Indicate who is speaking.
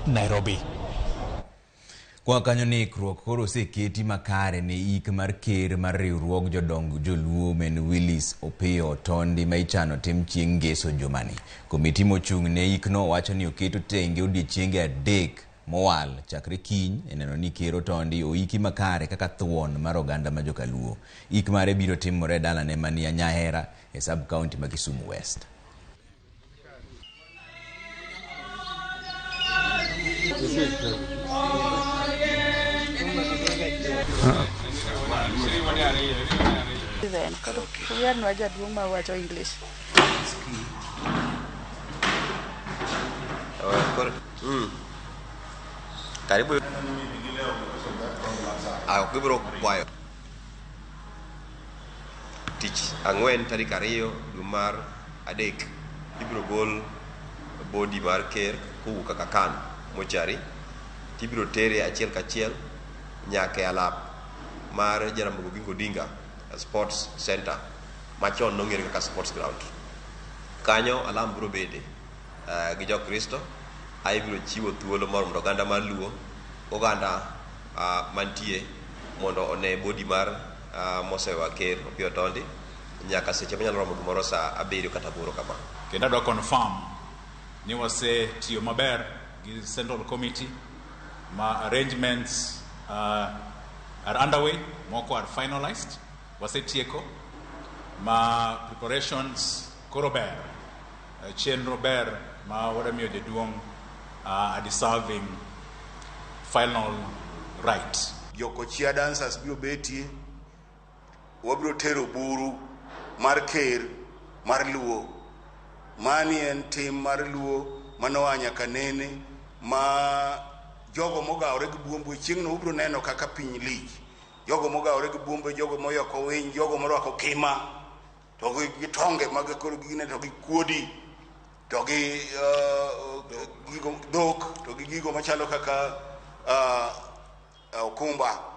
Speaker 1: Nairobi.
Speaker 2: Kwa kanyo ni ikruok koro oseketi makare ne ik mar ker mar riwruog jodong joluo men Willis Opiyo Otondi ma ichano tim chieng' ngeso jumani. Komiti mochung' ne ikno wacho ni oketo tenge odiechienge 3 mowal chakre kiny e neno ni ker Otondi oiki makare kaka thuon mar oganda ma jokaluo. Ik mare biro timore e dalane mani Nyahera e sub county ma Kisumu West.
Speaker 3: Then, koro uyanwa jaduong' ma wacho English.
Speaker 4: Karibu. Ibiro kwayo tich ang'wen tarik 2 dwe mar 3 ibiro gol body mar ker kowuok kaka kan mochari tibiro tere achiel kachiel nyaka e alap mar Jaramogi Oginga Odinga Sports Center machon nong'ere kaka Sports Ground. Kanyo alam biro bede gi Jokristo ae ibiro chiwo thuolo moro mondo oganda mar Luo oganda mantie mondo one body mar mosewa ker Opiyo Otondi nyaka seche manyalo romo gimoro saa 7 kata 8 kama.
Speaker 5: Kendo adwa confirm ni wasetiyo maber gi Central Committee ma arrangements are underway, moko are finalized, wasetieko ma preparations koro ber, chenro ber ma wadamiyo jaduong' a deserving final right.
Speaker 6: Jokochia dancers biro betie, wabiro tero buru mar ker mar Luo. Mani en tim mar Luo manoa nyaka nene ma jogo mogawore gi buombe chieng'no ubiro neno kaka piny lich. Jogo mogawore gi buombe, jogo moyoko winy, jogo morwako kima, to gi tonge mag koro gine to gi kuodi, to gi gigo dhok, to gi gigo machalo kaka okumba.